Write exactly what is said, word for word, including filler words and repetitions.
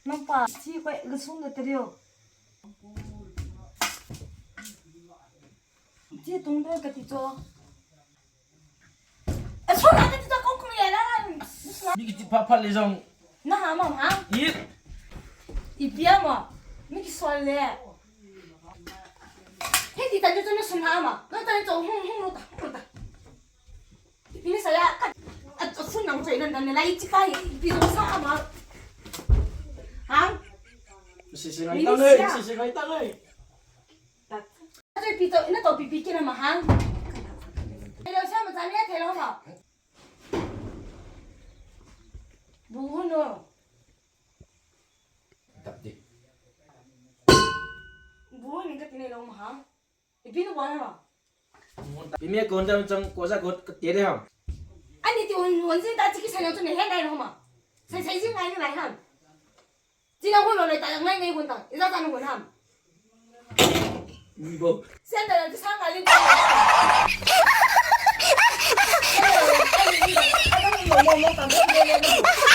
Nang pa, chi koi ga sung da trio. Chi tung do ka ti cho. A sung na ka ti cho kong kong le la. Mi kiti pha pha le jong. Na ha ma ha. It. I pia ma. Mi ki sol le. He ti ta jo na sun ha ma. Na ta jo hung hung lo ta. Hung lo ta. Ipi ni saya ka, a, a phun nang choi nan dan lai chi kai, ipi jong sa ama. Hang? Sisi ngai ta ngai, sisi ngai ta ngai. Tat. Tat ipi to, ina to pipi kina ma hang. Hello, sa ma chani a thelo ma. Bu no. Tap di. Bu ni ka tine lo ma hang. Ipi nu bol ham? Ipi me kon dam chang ko ja ko te de ham. Ani ti un un jin ta chi ki sai lo chu ne he nai lo ma. Sai sai jin ngai ni lai ham. Chi na hun lo le ta ngai ngai hun ta. Ija ta nu hun ham. Bo. Sen da ti sang ngai ni. Mo mo mo ta mo mo mo.